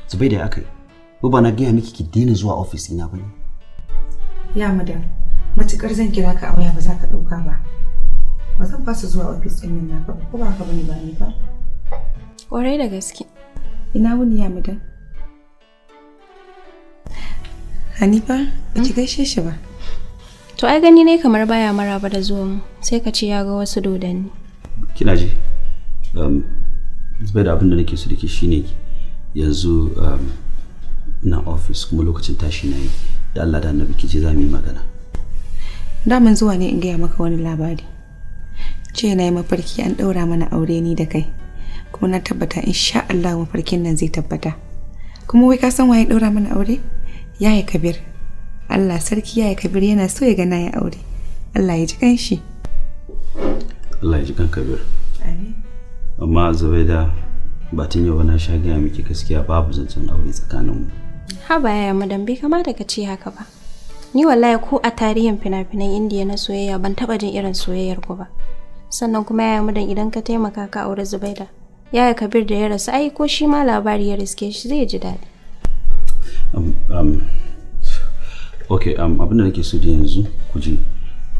Zubaida, ya aka yi? Ko ba na gaya miki ki daina zuwa ofis ina ba ne? Ya madam, matukar zan kira ka a waya ba za ka ɗauka ba, ba zan fasa zuwa ofis ɗin nan naka ba, ko ba haka bane ba ni ba? Ƙwarai da gaske. Ina wuni, ya madam? Hanifa, ba ki gaishe shi ba. To ai gani ne kamar baya maraba da zuwan mu, sai ka ce ya ga wasu dodanni. Kina ji? Zubaida, abin da nake so da ke shine yanzu ina ofis kuma lokacin tashi na yi. Da Allah da Annabi ki je, za mu yi magana. Daman zuwa ne in gaya maka wani labari. Ce na yi mafarki an ɗaura mana aure ni da kai. Kuma na tabbata insha Allah mafarkin nan zai tabbata. Kuma wai ka san waye ɗaura mana aure? Yaya Kabir. Allah sarki, Yaya Kabir yana so ya ga na yi aure. Allah ya ji kanshi. Allah ya ji kan Kabir. Amin. Amma Zubaida, ba tun yau ba na sha gaya miki, gaskiya babu zancen aure tsakaninmu. Haba yaya madam, bai kamata ka ce haka ba. Ni wallahi ko a tarihin fina-finan Indiya na soyayya ban taɓa jin irin soyayyar ku ba. Sannan kuma yaya madam, idan ka taimaka ka aure Zubaida, Yaya Kabir da ya rasu, ai ko shi ma labari ya riske shi zai ji daɗi. Ok, abin da nake so da yanzu ku je,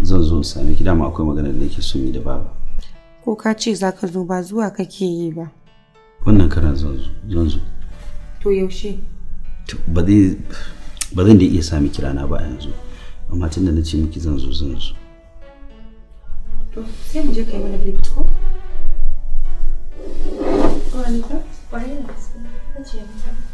zan zo in same ki. Dama akwai magana da nake so mu yi da baba. Ko ka ce za ka zo, ba zuwa kake yi ba. Wannan karan zan zo, zan zo. To yaushe? To, ba zan da iya sami kirana ba a yanzu, amma tunda na ce miki zan zo, zan zo. To sai mu je kai mana lift ko? Ko Hanifa? Ƙwarai da gaske.